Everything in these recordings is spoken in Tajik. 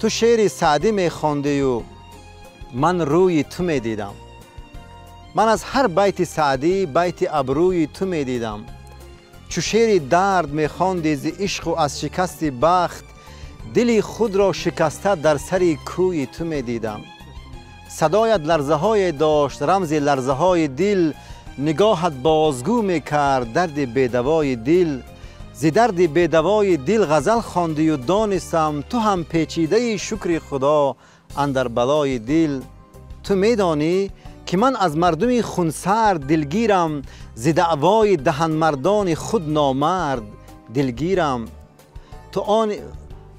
Ту шеъри Саъдӣ мехондию ман рӯи ту медидам. Ман аз ҳар байти Саъдӣ байти абрӯи ту медидам. Чу шеъри дард мехонди зи ишқу аз шикасти бахт, дили худро шикаста дар сари кӯи ту медидам. Садоят ларзаҳое дошт, рамзи ларзаҳои дил, нигоҳат бозгӯ мекард дарди бедавои дил. Зи дарди бедавои дил ғазал хондию донистам, ту ҳам печидаи шукри Худо андар балои дил. Ту медонӣ ки ман аз мардуми хунсард дилгирам, зи даъвои даҳанмардони худ номард дилгирам.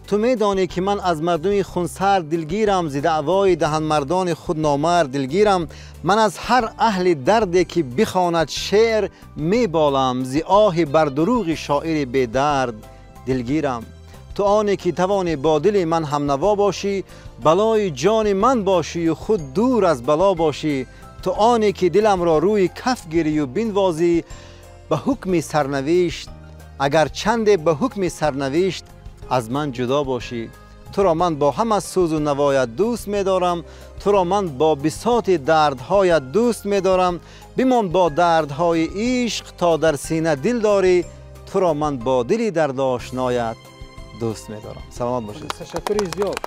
Ту медонӣ ки ман аз мардуми хунсард дилгирам, зи даъвои даҳанмардони худ номард дилгирам. Ман аз ҳар аҳли дарде ки бихонад шеър меболам, зи оҳи бар дурӯғи шоири бедард дилгирам. Ту оне ки тавонӣ бо дили ман ҳамнаво бошӣ, балои ҷони ман бошию худ дур аз бало бошӣ. Ту оне ки диламро рӯи каф гирию бинвозӣ, ба ҳукми сарнавишт, агар чанде ба ҳукми сарнавишт аз ман ҷудо бошӣ. Туро ман бо ҳама сӯзу навоят дӯст медорам, туро ман бо бисоти дардҳоят дӯст медорам. Бимон бо дардҳои ишқ то дар сина дил дорӣ, туро ман бо дили дардошноят дӯст медорам. Саломат бошед. Ташаккури зиёд.